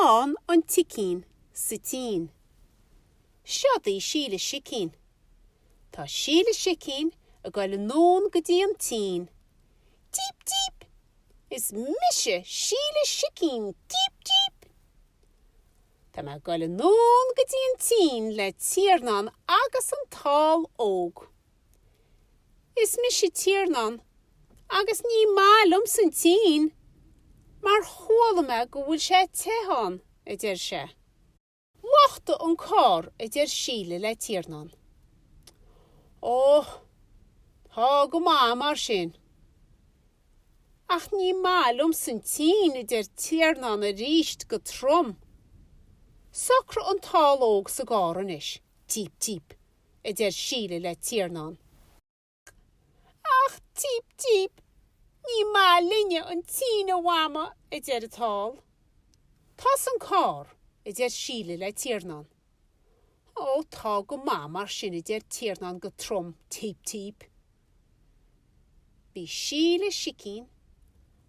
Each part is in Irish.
Clann an tSicín sa tSín. Seod í Síle Sicín. Tá Síle Sicín ag goil anonn go dtí an tSín. Típ típ! Is mise Síle Sicín, típ típ! Tá mé ag goil anonn go dtí an tSín le Tiarnán agus an t-ál óg. Is mise Tiarnán agus ní maith liomsa an tSín mar chuala mé go bhfuil sé te ann, a deir sé. Luchtaigh an carr, a deir Síle le Tiarnán. Ó, tá go maith mar sin. Ach ní maith liomsa an tSín, a deir Tiarnán arís go trom. Socraigh an t-ál óg sa gcarr anois, típ típ. a deir Síle le Tiarnán. Ach típ típ, ní maith linne an tSín a Mhama, a deir an t-ál. Tosaigh an carr, a deir Síle le Tiarnán. Ó, tá go maith mar sin, a deir Tiarnán go trom, típ típ. Bhí Síle Sicín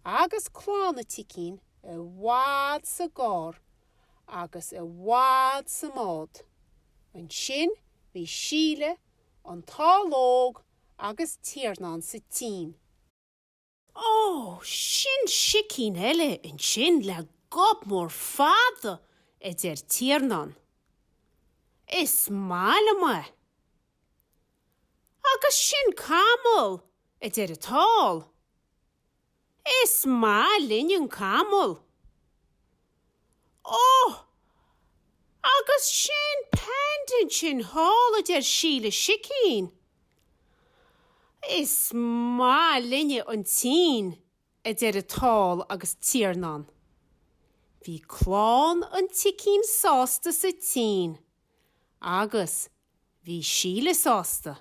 agus Clann an tSicín i bhfad sa gcarr agus i bhfad sa mbád. Ansin bhí Síle, an t-ál óg agus Tiarnán sa tSín. Ó, sin sicín eile ansin le gob mór fada, a deir Tiarnán. Is maith liom é. Agus sin camall, a deir an t-ál. Is maith linn an camall. Ó! Agus sin panda ansin thall, a deir Síle Sicín. Is maith linne an tSín, a deir an t-ál agus Tiarnán. Bhí clann an tSicín sásta sa tSín agus bhí Síle sásta.